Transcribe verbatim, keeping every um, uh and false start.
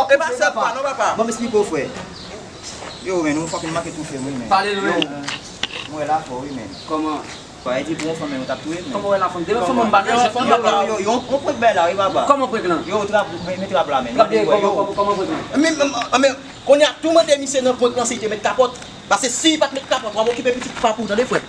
ap toufe, papa. Ban m esplike w, frè. Yo, men, nou fucking manke toufe m, wi, men. Pale nou, men. Yo, mwen la fò, wi, men. Kòman? Sa vle di pou yon fanm, men, ou t ap touye m, men. Kòman w wè la fanm? Depi fanm, m ba nan jèf, yo, yo, yo, yon prank bay la, wi, papa. Kòman prank lan? Yo, trap, men, men trap la, men. Trap de, kòman, kòman, kòman prank lan? Men, men, men, men, kounye a, tou mande misye nan prank lan si li te met kapòt. Paske si li pa t met kapòt, w ap okipe pitit papa w, tande, frè.